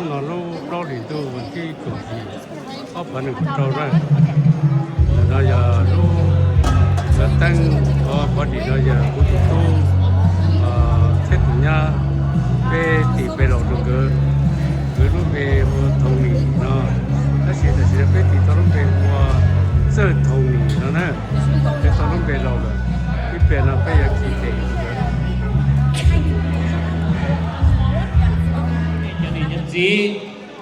Hnub no lub plaub hlis ntuj vas thib kaum yim, ob phav nees nkaum rau na. Ntawm no yog lub cov teeb ov pov dim no yog kuv tus tub thiab tus nyab, peb tis pe laus rau nkawd. Nkawd lub npe hu ua Thoo Nim no, tab sis tam sim no peb tis tau lub npe hu ua Txawj Thoo Nim no na. Peb tau lub npe laus lawm, ib pliag no peb yuav tis tes nkawd. Cov niam cov txiv,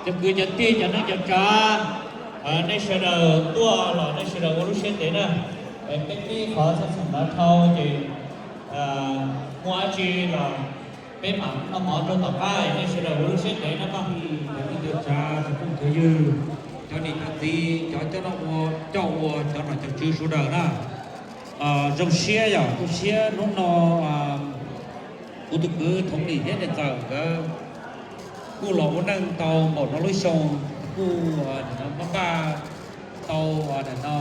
cov kwv cov tij, cov neej cov tsav, nej sawv daws tuaj los nej sawv daws ua lub siab ntev na. Peb pib qhov txheej txheem no dhau ces muaj dab tsi los peb mam noj mov rau tom qab, nej sawv daws ua lub siab ntev na mog. Cov neej cov tsav, cov phooj cov ywg, cov niam cov txiv, cov coj noj ua coj ua, cov nom cov tswv sawv daws na. Zoo siab yog zoo siab hnub no kuv tus kwv Thoo Nim thiab niam ntxawm nkawd kuj los ua neej tau npaum no lub xyoo, kuj npaj npaj tau no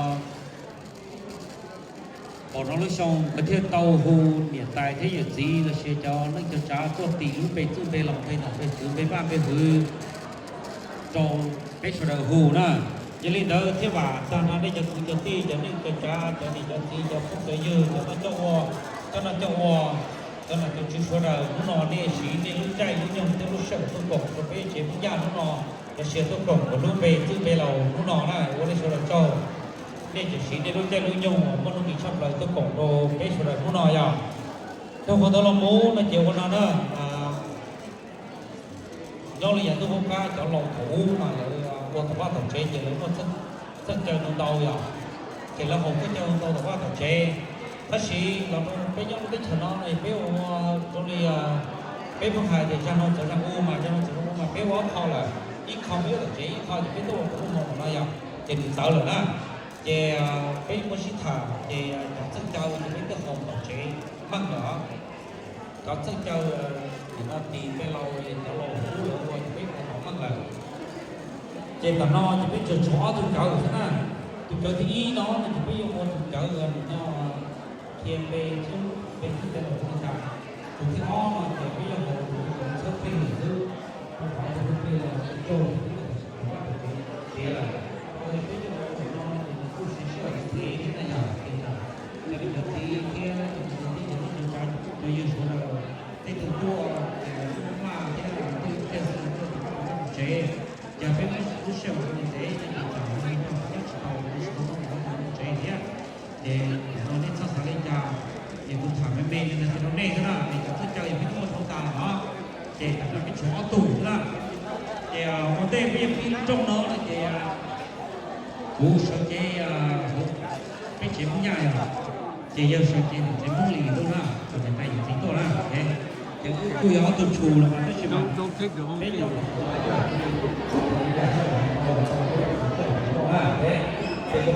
npaum no lub xyoo, nkawd thiaj tau hu niam tais thiab yawm txiv los sis cov neej cov tsav tuaj tis lub npe txwj npe laus npe nom npe tswv npe vaj npe hwv rau peb sawv daws hu na. Yog li ntawd thiaj vam tag no nej cov kwv cov tij, cov neej cov tsav, cov niam cov txiv, cov phooj cov ywg, cov noj coj ua, cov noj coj ua, cov nom cov tswv sawv daws, hnub no nej siv nej lub caij lub nyoog thiab lub sij hawm tuaj koom rau peb tsev Hmoob Yaj hnub no, los sis tuaj koom rau lub npe txwj npe laus hnub no na, ua nej sawv daws tsaug. Nej tseem siv nej lub caij lub nyoog uas muaj nuj nqis tshaj plaws tuaj koom rau peb sawv daws hnub no yog. Dhau qhov ntawd los mus no ces ua no na, nyob li yav ntuj qub qab cov laus thaum ub mas lawv ua tom vaj tom tsev ces lawv muaj txheej caw ntau ntau yog, ces lawv haus txheej caw ntau tom vaj tom tsev. Tab sis los rau peb nyob lub teb chaws no no peb ua zoo li peb pheej hais tias zag no txawv zag u mas zag no txawv zag u mas peb ua ob qho lawm, ib qho peb ua tom tsev, ib qho ces peb tuaj ua tus lub hmo no yog, ces nws txawv lawm na. Ces peb muaj sib tham ces cov txheej caw ces peb twb haus tom tsev meej lawm. Cov txheej caw nim no tis npe laus cov laus hu lawv ua ces peb haus tom meej lawm. Ces tam no ces peb tsuas tshuav ob tug cawv xwb na. Tus cawv thib ib no no ces peb yuav ua tus cawv nim no qhia npe thiab npe txwj npe laus li cas. Tus thib ob no ces peb yuav haus tus cawv txhawb plig xwb, rau qhov tus hlub plig los raug tus pab tus tsev tiav lawm. Yog li peb coj los ua ntawm no ces nws kuj siv sij hawm ntxiv thiab na yom, ces cov niam cov txiv thiab cov kwv cov tij cov neej cov tsav cov yawg sawv daws, tej tug tuaj ces lawv kuj maj thiab, tej tug tuaj ces pab tus pab tus tsev. Ces peb muab lub sij hawm ua ntev ntev ces tsam no nyob tsis tau, nyob tsis tau muab tus pab tus tsev thiab. Ces no nej txhob xav li cas, ces kuv tham me me li no rau nej xwb na, es cov txawj caw ces peb twb muab thau tas lawm os. Ces tam no peb tshuav ob tug xwb na. Ces ua ntej peb yuav pib lub rooj no no ces kuv sawv cev hauv peb tsev Hmoob Yaj yog, ces yawg sawv cev ntawm tsev Hmoob Lis Lug na, kom niam tais yawm txiv tuaj na. Ces wb kuj yog ob tug tshus los mas tab sis mas peb cov, ces kuv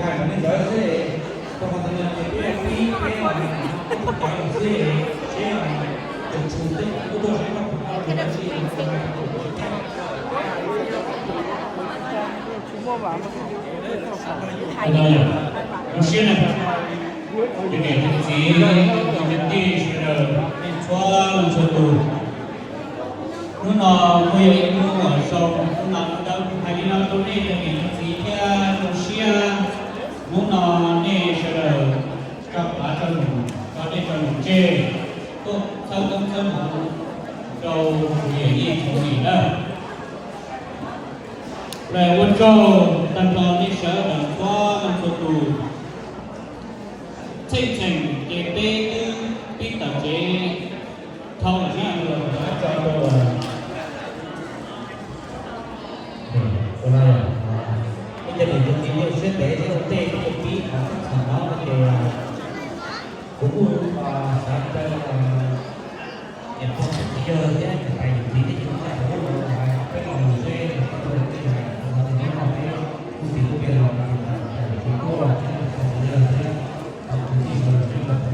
hais kom nej ntawd xwb, rau qhov ntawd no ces peb pib peb cov lawm xwb, seb tus tshus tej kuj tuaj seb koj puas tau tus dab tsi. Zoo siab na, cov niam cov txiv, cov kwv cov tij sawv daws, nej txhua leej txhua tus. Hnub no kuj yog ib hnub uas zoo, hnub no kuv tau hais li no rau nej cov niam cov txiv thiab zoo siab. Hnub no nej sawv daws tso plav tso num, tso dej tso num tseg, tuaj txhawb koob txhawb hmoov rau kuv yawm yij Thoo Nim na. Lawv ua tsaug tag nrho nej sawv daws txhua leej txhua tus. Txheej txheem ces peb twb pib tom tsev dhau lawm na. Ua no, ib co niam cov txiv yeej siab ntev thiab ua ntej peb pib qhov txheej txheem no ces kuv kuj xav caw niam pog txiv yawg thiab niam tais yawm txiv nej cov txhua tus los peb los mus seb, peb los mus seb, peb kuj tiv kuj peb los niam tais yawm txiv tuaj thiab niam pog txiv yawg thiab cov kwv tij sawv daws peb los mus noj mus ua tsis los thiab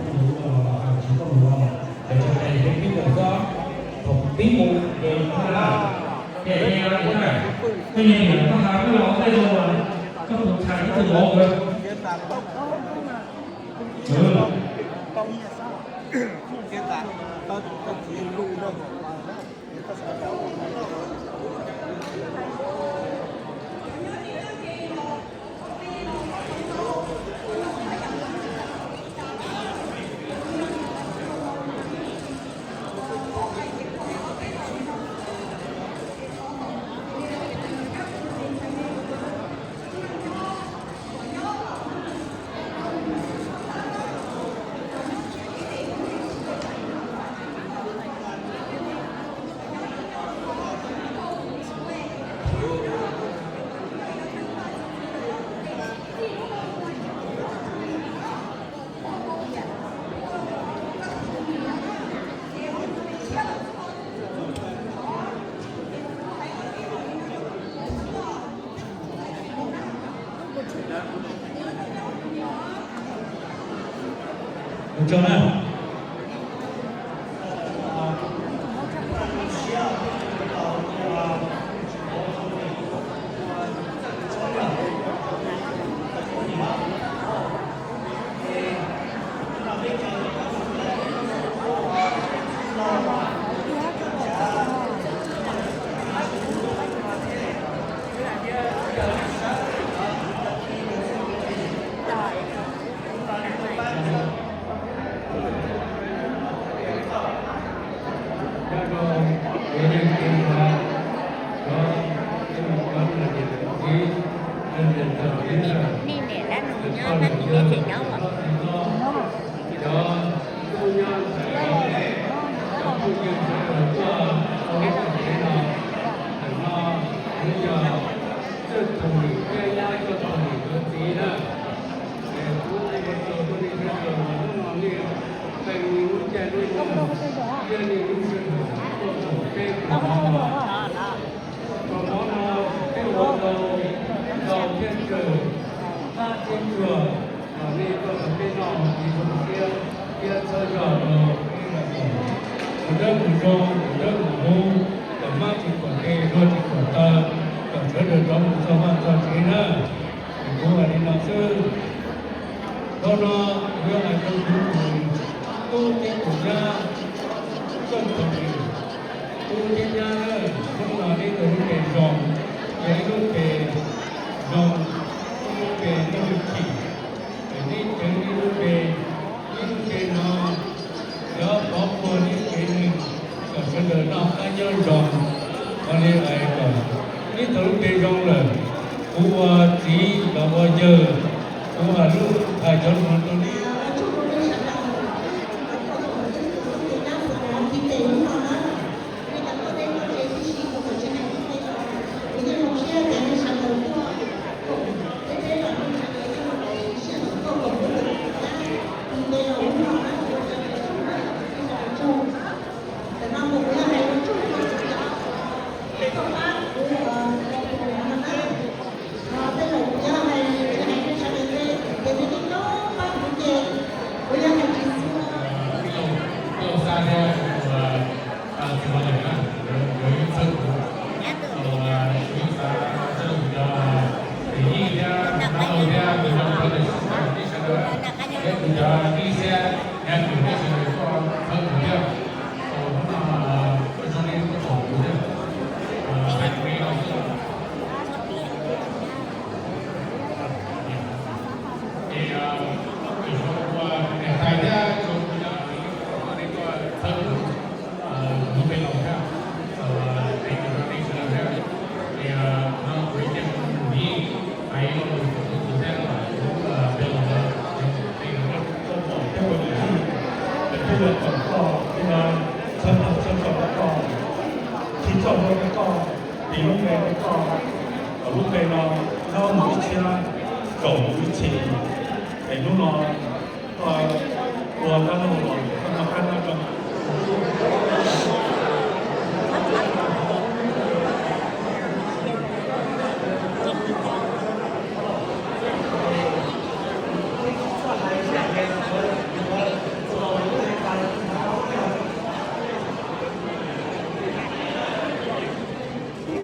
kuj los hais tsis tuaj mus los, lawv tsis hais peb pib mus xwb, thaum pib mus ces kuj hais, ces kuj hais, koj niam koj hais koj los ua ntej los, koj tus txhais koj tus vauv. Ua li no, ua li no, ua li no, ua li no, Ua tsaug na. Txawj thaum lwm thiab nyab txawj thaum lwm yuav txiv na. Es kuv ua tsaug rau nej sawv daws uas hnub no nej qee lub caij lub nyoog thiab nej lub sij hawm tuaj koom peb kuv hmov no. Kuv hmov no peb ua tau ntau thiab tsawg, tab thiab tsuag los nej tuaj rau peb noj ua ke zoo siab thiab txhawb zog rau peb lawm. Mus dawb mus zoo, mus dawb mus huv, kom hmab tsis pom kev, hlua tsis pom taw, kom sawv daws rov mus txog vaj txog tsev na. Es kuv hais li no xwb. Dhau no kuv yuav hais rau kuv tus tub thiab tus nyab, txawj thaum lwm, tub thiab nyab na. Hnub no neb tau lub npe zoo, yog ib lub npe zoo, ib lub npe muaj hwj chim. Es neb ceev ib lub npe, ib lub npe no yuav pov puag neb tsev neeg kom sawv daws noj qab nyob zoo. Ua li hais kom neb tau lub npe zoo lawm, kuv ua txiv los ua yawg, kuv hais lub, hais cov lus no rau neb. Txawj Thiab ua niam tij, thiab yog tsoom koj, thiab yog txhawb nqa txhawb nqa koj, tsis txhob ua rau koj, tis lub npe rau koj, kom lub npe no nyob mus ib txhiab, tsaus mus ib txhis. Es hnub no koj ua dab laug los koj noj qab nyob zoo.